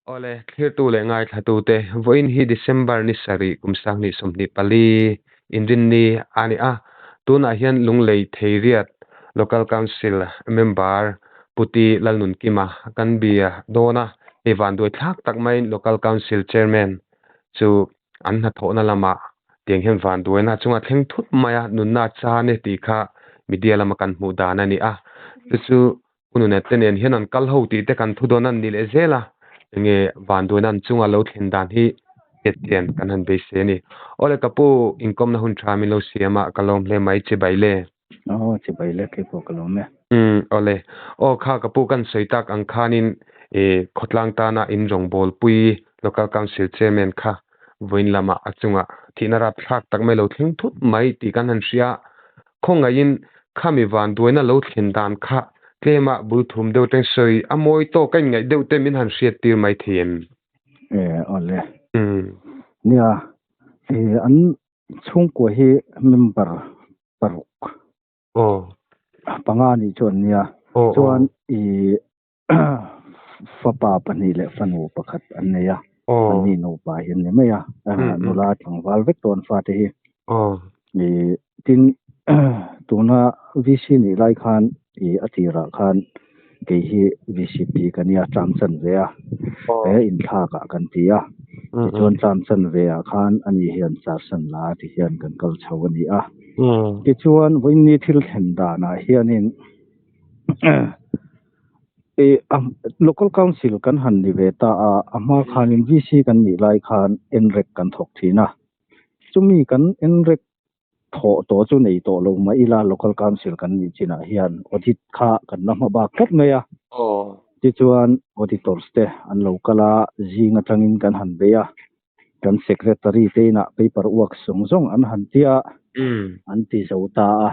Awle, thlirtu leh ngaithlatute, vawiin hi December ni sarih kum sanghnih 24 inrinni a ni a, tunah hian Lunglei Theiriat Local Council member Puti Lalnunkima kan bia dawn a, hei vanduai thlak tak maiin Local Council Chairman chu an hnathawhna lamah tiang hian vanduaina chunga thleng thut mai a, nunna a chan e tih kha media lama kan hmuh dan a ni a, chu chu Pu Nunat te nen hian an kal ho tih te kan thu dawn a ni leh zel a, enge vanduaina an chunga lo thlen dan hi hriatchian kan han beisei a ni. Awle ka pu, inkawmna hun tha min lo siam a, ka lawm hle mai, chibai le. Aw, chibai le, kei pawh ka lawm e. Umm, awle. Aw kha ka pu kan sawi tak ang khanin i khawtlang tana in rawngbawlpui Local Council Chairman kha vawiin lamah a chungah thihna rapthlak tak mai lo thleng thut mai tih kan han hria a, Khawngaihin khami vanduaina lo thlen dan kha tlema bul thum deuh teng sawi a mawi tawk a inngaih deuh te min han hriat tir mai thei em? E, awle. Nia, e, an chhungkua hi member paruk. Aw. Panga nih chuan nia. Aw, aw. Chuan i fapa pahnih leh fanu pakhat an nei a. Aw. Anni nupa hi an ni mai a. Nula tlangval vek tawh an fate hi. Aw. I tin tuna VC nih lai khan i a tirah khan kei hi VCP ka nia term chanve a. Aw. He inthlak ah kan ti a. Tichuan term chanve ah khan ani hian charsan la ti hian kan kal chho a ni a. Tichuan vawiinni thil thlen danah hianin I local council kan han ni ve ta a, a hma khanin VC kan nih lai khan NREC kan thawk thin a. Chumi kan NREC thawh tawh chu nei tawh lo mah ila local council kan nih chinah hian audit kha kan la hma bak tlat mai a. Tichuan auditors te an lo kal a, zing atangin kan han bei a, kan secretary te inah paper work zawng zawng an han tia, an ti zo ta a.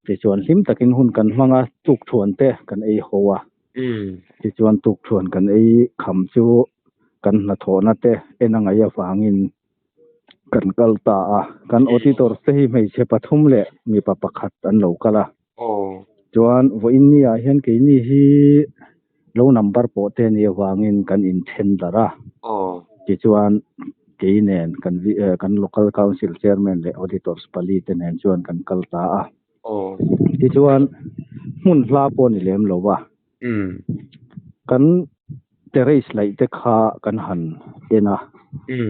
Tichuan hlim takin hun kan hmang a, tukthuan te kan ei ho a. Tichuan tukthuan kan ei kham chu kan hnathawhna te en a ngaih avangin kan kal ta a. Kan auditor te hi hmeichhe pathum leh mipa pakhat an lo kal a. Chuan vawiin ni ah hian keini hi lo number pawh te nih avangin kan inthen darh a. Tichuan kei nen kan kan local council chairman leh auditors pali te nen chuan kan kal ta a. Tichuan hmun hla pawh a ni lem lo va. Kan terrace laih te kha kan han en a.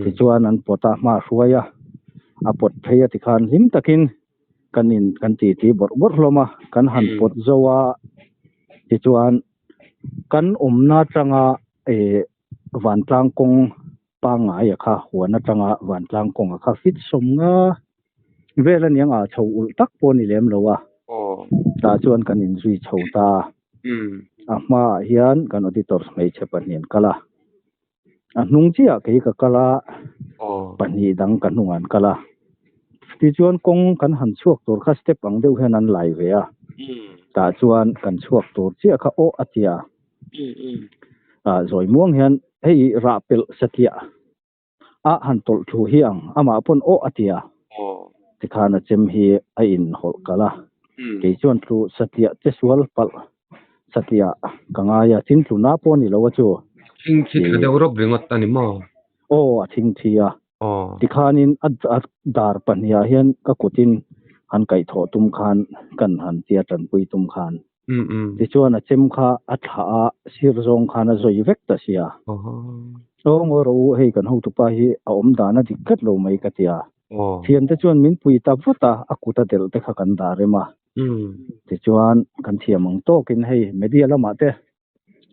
Tichuan an pawt a, hma a hruai a, a pawt phei a tikhan hlim takin kan in kan ti ti bawrh bawrh hlawm a, kan han pawt zo a, tichuan kan awmna atanga eh vantlang kawng pangngai a kha huan atanga vantlang kawng a kha fit sawm nga vel a niang a chho ulh tak pawh a ni lem lo a, tah chuan kan inzui chho ta a hmaah hian kan auditor hmeichhe pahnih an kal a. A hnung chiah kei ka kal a, pahnih dang ka hnungah an kal a. Tichuan kawng kan han chhuak tur kha step ang deuh hian an lai ve a, tah chuan kan chhuak tur chiah kha aw a ti a. Zawi muang hian hei rah pelh satliah a han tawlh thu hi ang amah pawn aw a ti a. Tikhan a chem hi a inhawlh kalh a, kei chuan tlu satliah che sual palh Satliah ka ngai a, thing tluna pawh a ni lo a chu. Thing thi tha deuh rawp ringawt a ni maw? Aw, a thing thi a. Aw. Tikhanin a dar pahniha hian ka kutin han kaihthawh tum khan kan han tia tanpui tum khan. Tichuan a chem kha a thlah a, sir zawng khan a zawi vek ta sia. Aw ngawi rawh u, hei kan hotupa hi a awm dan a dik tlat lo mai ka tia. Thiante chuan min pui ta vat a, a kut a delh te kha kan dah rem a. Tichuan kan thiam ang tawkin hei media lamah te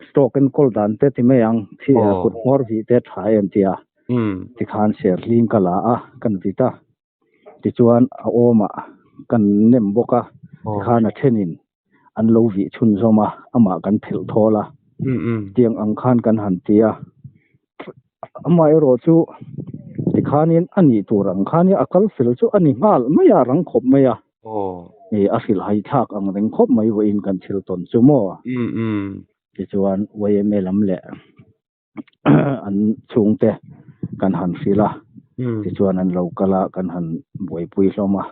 stroke enkawl dan te ti mai ang, kut hmawr vih te tha em tia. Tikhan serhling ka la a, kan vit a. Tichuan a awmah kan nem bawk a, tikhan a thenin an lo vih chhunzawm a, amah kan phelh thawl a. Tiang ang khan kan han ti a. Amaherawh chu tikhanin a nih tur ang khanin a kal fel chu a ni nghal mai a, rang khawp mai a. Ih a hrilhhai thlak ang reng khawp mai vawiin kan thil tawn chu maw? Tichuan yma lam leh an chhungte kan han hrilh a, tichuan an lo kal a, kan han buaipui hlawm a.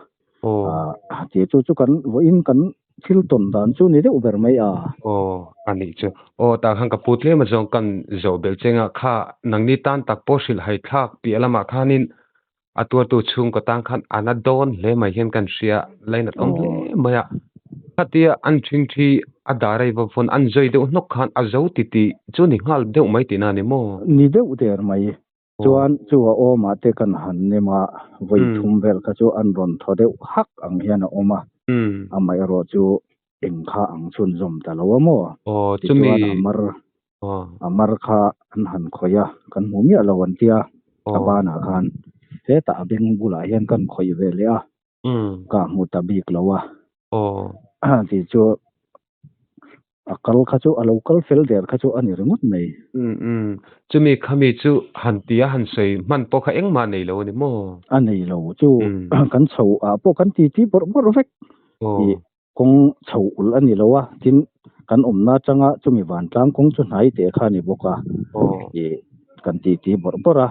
Tih chu chu kan vawiin kan thil tawn dan chu ni deuh ber mai a. Aw, a nih chu. Aw, tah khan ka pu tlem a zawng kan zawh belh cheng a, kha nangni tan tak pawh hrilh hai thlak piah lamah khanin a tuartu chhungkaw tan khan a na dawn hle mai hian kan hria, lainat awm hle mai a. Khatia an ṭhingṭhi a dar a i va vawn an zawi deuh hnawk khan a zo titih chu ni nghal deuh mai tihna a ni maw? Ni deuh der mai. Chuan chu a awmah te kan han nem a, vawi thum vel kha chu an rawn thaw deuh hak ang hian a awm a, amaherawh chu eng kha ang chhunzawm ta lo a maw? Tichuan a mar a mar kha an han khawih a, kan hmu miah lo an tia, a banah khan hetah a beng bulah hian kan khawih ve leh a, ka hmu ta bik lo a, tih chu A kal kha chu a lo kal fel der kha chu a ni ringawt mai. Umm umm. Chumi khami chu han tia han sawi hman pawh kha engmah nei lo a ni maw? A nei lo chu kan chho ah pawh kan ti ti bawrh bawrh vek. Ih kawng chho ulh a ni lo a, tin kan awmna atanga chumi vantlang kawng chu hnai teh kha a ni bawk a. Ih kan ti ti bawrh bawrh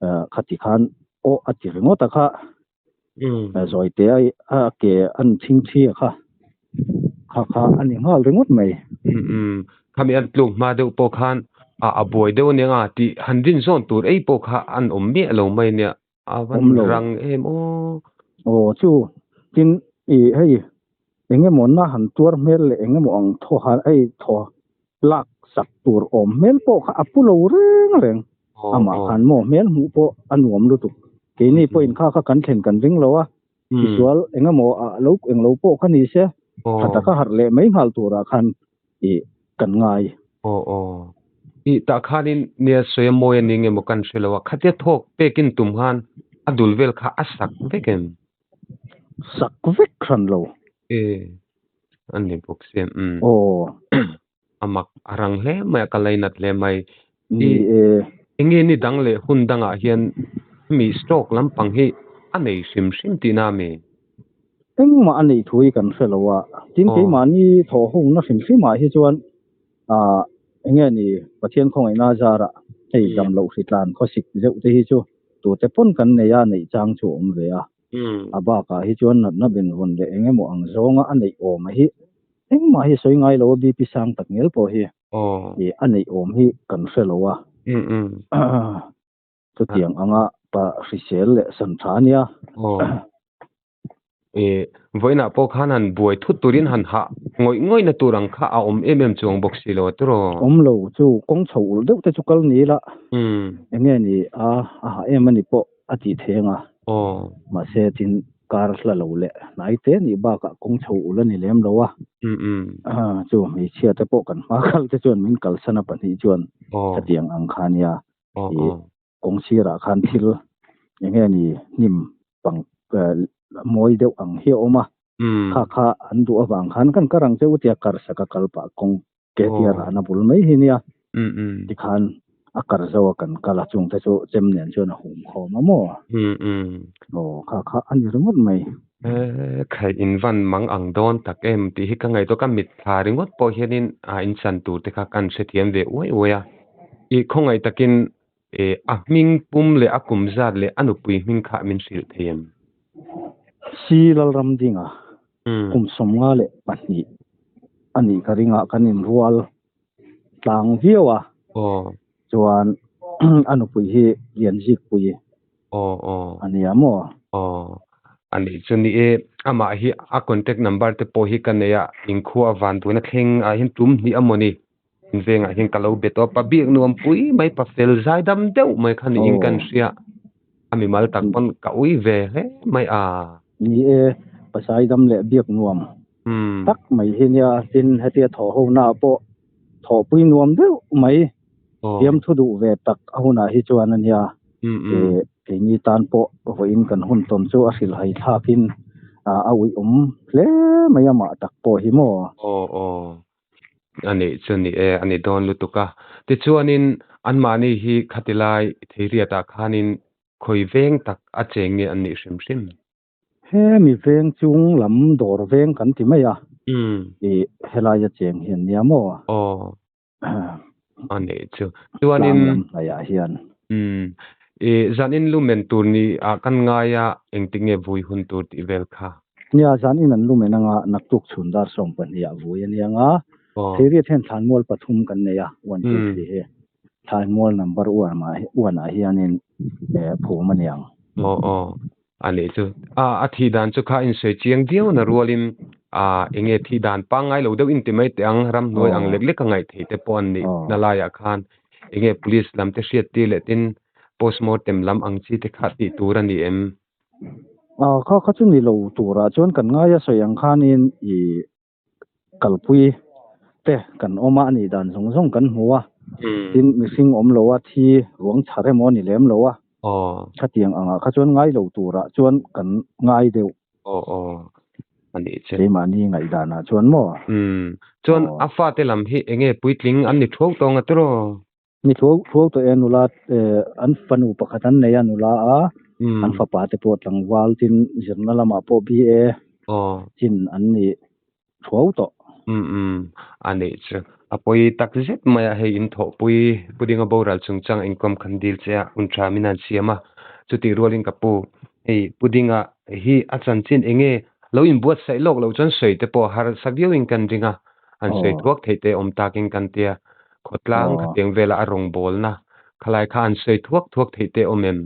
a, khati khan aw a ti ringawt a kha. Zawi te a ke an chhing thi a kha kha kha a ni nghal ringawt mai. Khami an tluk hma deuh pawh khan a buai deuh aniang a tih han rin zawn tur ei pawh kha an awm miah lo mai ania a van rang em aw. Aw chu tin i hei eng emaw na han tuar hmel leh eng emaw ang thaw han hei thaw lak sak tur awm hmel pawh kha a pu lo reng reng. Amah khan maw hmel hmuh pawh a nuam lutuk. Keini pawhin kha kha kan thlen kan ring lo a, tisual eng emaw ah lo eng lo pawh kha ni se, tha taka harh leh mai nghal turah khan ih kan ngai. Aw aw. Ih tah khanin nia sawi a mawi a ni nge maw kan hre lo a, khatia thawk pekin tum khan a dul vel kha a sak vek em? Sak vek hran lo. E a ni bawk si em umm. Aw. A mak a rang hle mai a, ka lainat hle mai. Ni e. Enge ni dang leh hun dangah hian hemi stroke lampang hi a nei hrim hrim tihna a mi? Engmah a neih thu hi kan hre lo a, tin keimahni thawhhungna hrim hrimah hi chuan ah enge ni Pathian khawngaihna zarah hei dam loh hritlan khawsik zeuh te hi chu tute pawn kan nei a, neih chang chu a awm ve a. A bakah hi chuan natna benvawn leh eng emaw ang zawnga a neih awm a hi engmah hi sawi ngai lo a, BP sang tak ngel pawh hi ih a neih awm hi kan hre lo a. Chutiang anga pa hrisel leh san tha a nia. Ih vawiinah pawh khan han buai thut turin han hah ngawih ngawihna tur ang kha a awm em em chuang bawk si lo a tiraw? Awm lo chu kawng chho ulh deuh te chu kal ni ila eng nge ni a a hah em a ni pawh a tih thei ang a. Mahse tin kar hla lo leh hnai te nih bakah kawng chho ulh a ni lem lo a. Chu hmeichhia te pawh kan hma kal te chuan min kalsan a pahnih chuan khatiang ang kha nia ih Kawng sirah khan thil eng nge ni hnim pang mawi deuh ang hi a awm a, kha kha an duh avang khan kan kar ang che u tia kar sak a kal pah kawng ke tia rahna bul mai hi nia tikhan a kar zo a kan kal a chungte chu chem nen chuan a hum khawm a maw? Aw kha kha a ni ringawt mai. Khaih in van mang ang dawn tak em tih hi ka ngaihtuah ka mitthla ringawt pawh hianin a inchan tur te kha kan hrethiam ve uai uai a, i khawngaih takin E, a hming pum leh a kum zat leh a nupui hming kha min hrilh thei em? Si Lalramdinga, kum 52 a nih ka ringah kan inrual tlang viau a, chuan a nupui hi Lianzikpui a nia maw? Aw, a nih chu ni e, amah hi a contact number te pawh hi ka nei a, inkhua vanduaina thleng ah hian tum hnih a maw ni? Vengah hian ka lo be tawp a, biak nuam pui mai pa fel zai dam deuh mai kha niin kan hria. A mimal tak pawn ka ui ve hle mai a. Ni e, pa zai dam leh biak nuam tak mai hi nia, tin hetia thawh ho naah pawh thawhpui nuam deuh mai, thiam thu duh ve tak a hunah hi chuan a nia. Keini tan pawh vawiin kan hun tawn chu a hrilhhai thlakin a uiawm hle mai a mah tak pawh hi maw? Aw aw. A nih chu ni e, a ni dawn lutuk a. Tichuanin anmahni hi khati lai Theiriatah khanin khawi veng tak a cheng nge an nih hrim hrim? Hemi veng chung lam dawr veng kan ti mai a, i helaia cheng hi an nia maw? Aw, a nih chu. Chuanin. Tlang lam hnaihah hian. Umm, i zanin lumen tur ni ah kan ngai a, engtik nge vui hun tur tih vel kha? Nia, zanin an lumen anga naktuk chhun dar 12 ah vui a nia nga. Theiriat hian thlanmual pathum kan nei a, one, two, three hi. Thlanmual number one ah hianin phum a niang. Aw aw, a nih chu. A a thih dan chu kha insawi chiang viau na rualin a enge thih dan pangngai lo deuh inti mai teh ang, ramhnuai ang lek lek a ngaih theih te pawh an nih na laiah khan enge police lam te hriat tir leh tin postmortem lam ang chi te kha tih tur a ni em? A kha kha chu ni lo turah chuan kan ngaia sawi ang khanin i kalpui te kan awm a, a nih dan zawng zawng kan hmu a, tin mihring awm lo a, thi ruang chhar emaw a ni lem lo a, khatiang angah kha chuan ngai lo turah chuan kan ngai deuh. Aw aw, a nih chu. Keimahni ngaihdanah chuan maw? Umm, chuan a fate lam hi enge puitling an ni thuau tawng a tiraw? Ni thuau thuau tawh e nula an fanu pakhat an nei a nula a, an fapa te pawh tlangval tin zirna lamah pawh BA chin an ni thuau tawh. Umm umm a nih chu. A pawi tak zet mai a hei in thawhpui Pudinga boral chungchang inkawm khan dil che a hun tha min han siam a, chutih rualin ka pu hei Pudinga hi a chanchin enge lo inbuatsaih lawk loh chuan sawi te pawh harsa viauin kan ring a, an sawi thuak theih te awm takin kan tia. Khawtlang khatiang vela a rawngbawlna khalai kha an sawi thuak thuak theih te awm em?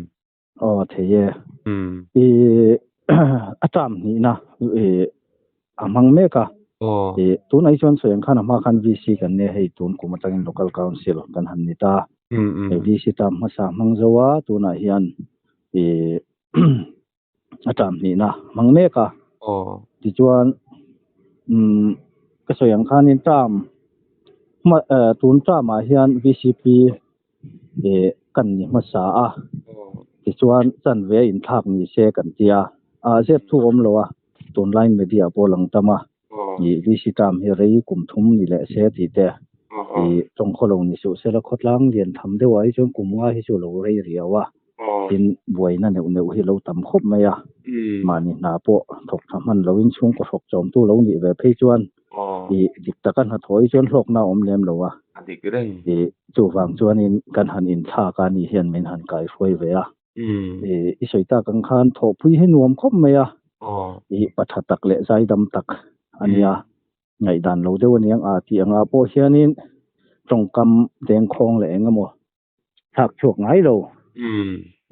Aw thei e. I a term hnihna i a hmang mek a. I tunah hi chuan sawi ang khan a hma khan VC kan nia hei tun kum atangin Local Council kan han ni ta. Hei VC term hmasa hmang zo a tunah hian i a term hnihna hmang mek a. Tichuan umm ka sawi ang khanin term hma eh tun term ah hian VCP eh kan ni hmasa a. Tichuan chanve a inthlak ni se kan ti a. Ah zep thu awm lo a tunlai media pawh lang tam a. Ih VC term hi rei kum thum ni leh se tih te ih tawngkhaw lo ni suh sela khawtlang lian tham deuh ah hi chuan kum nga hi chu lo rei riau a. Tin, buaina neuh neuh hi lo tam khawp mai a, mahni hna pawh thawk tha hman loin chhungkaw hrawk chawmtu lo nih ve phei chuan ih dik taka hnathawh hi chuan hlawkna a awm lem lo a. Ih chuvang chuanin kan han inthlak a ni hian min han kaihruai ve a. Ih i sawi tak ang khan thawhpui hi nuam khawp mai a, ih pa tha tak leh zaidam tak a nia. Ngaihdan lo deuh a niang a tih angah pawh hianin tawngkam dengkhawng leh eng emaw thlak chhuak ngai lo.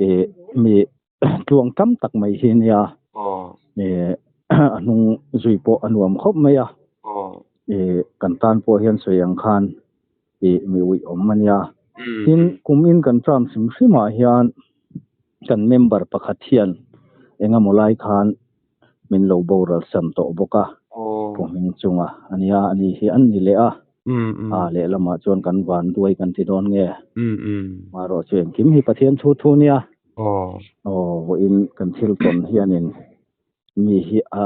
Ih mi tluang tam tak mai hi nia. Ih a hnung zui pawh a nuam khawp mai a. Ih kan tan pawh hian sawi ang khan ih mi uih awm a nia. Tin kum in kan term hrim hrim ah hian kan member pakhat hian engemaw lai khan min lo boral sam tawh bawk a. Pu hming chunga a nia a ni hi an ni leh a. A lehlamah chuan kan van duai kan ti dawn nge? Marawh chu engkim hi Pathian thu thu nia. Aw vawiin kan thil tawn hianin mi hi a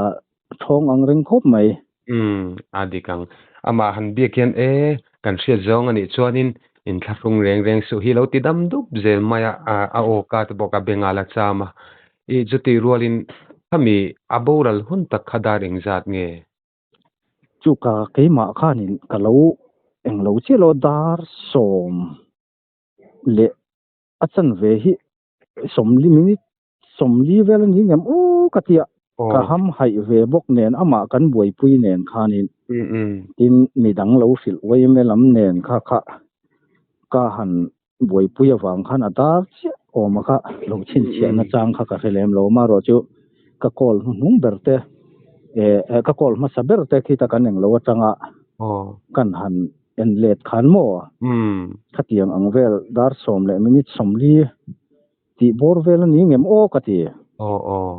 thawng ang reng khawp mai. Umm a dik ang. Amah han biak hian e kan hriat zawng a nih chuanin inthlahrung reng reng suh hi lo ti dam dup zel mai a, a aw ka te bawk a benga la cham a. I chutih rualin khami a boral hun tak kha dar engzat nge? Chu ka keimah khanin ka lo englo chiah lo dar sawm leh a chanve hi sawmli minute sawmli vel a ni ngem u ka tia ka ham haih ve bawk nen amah kan buaipui nen khanin tin midang lo hrilh uaime lam nen kha kha ka han buaipui avang khan a dar chiah awm a kha lo chhinchhiah na chang kha ka hre lem lo amaherawh chu ka call hnuhnung ber te eh ka call hmasa ber te khita kan englo atanga kan han en let khan maw khatiang ang vel dar sawm leh minute 40 tih bawr vel a ni ngem aw ka ti. Aw aw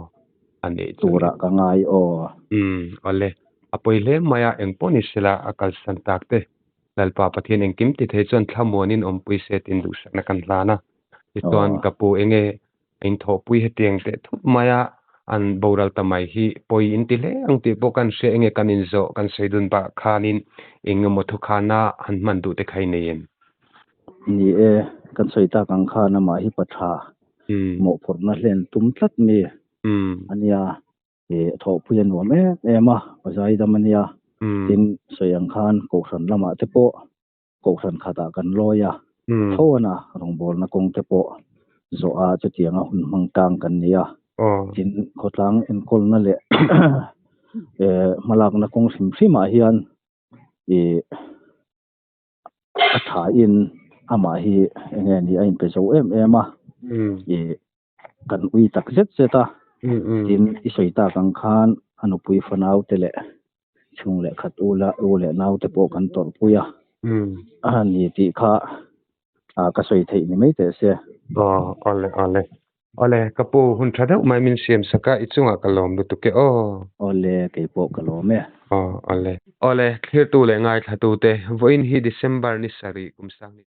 a nih chu. Turah ka ngai aw. Umm awle a pawi hle mai a engpawh ni sela a kalsan tak te Lalpa Pathian engkim ti thei chuan thlamuanin awmpui se tin duhsakna kan hlan a. Tichuan Aw. ka pu enge in thawhpui hetiang teh thup maia an boral ta mai hi pawi in ti hle ang tih pawh kan hria enge kan inzawh kan sawi dun pah khanin eng emaw thukhana han hman duh te kha i nei em? Ni e, kan sawi tak ang khan amah hi pa tha mawhphurhna hlen tum tlat mi a nia. Ih thawhpui a nuam em em a, pa zaidam a nia. Tin, sawi ang khan Kohhran lamah te pawh Kohhran khatah kan lawi a, tho ana rawngbawlna kawng te pawh zawh a chutianga hun hmang tang kan ni a. Tin, khawtlang enkawlna leh hmalakna kawng hrim hrimah hian ih a thain amah hi enge ni a inpe zo em em a, ih kan ui tak zet zet a, tin i sawi tak ang khan a nupui fanau te leh chhung leh khat u la u leh nau te pawh kan tawrhpui a, a ni tih kha ka sawi theih ni mai teh se. Aw awle awle Awle, ka pu hun tha deuh mai min siam sak a, i chungah ka lawm lutuk e aw. Awle, kei pawh ka lawm e. Aw, awle. Awle, thlirtu leh ngaithlatute, vawiin hi December ni sarih kum sang ni.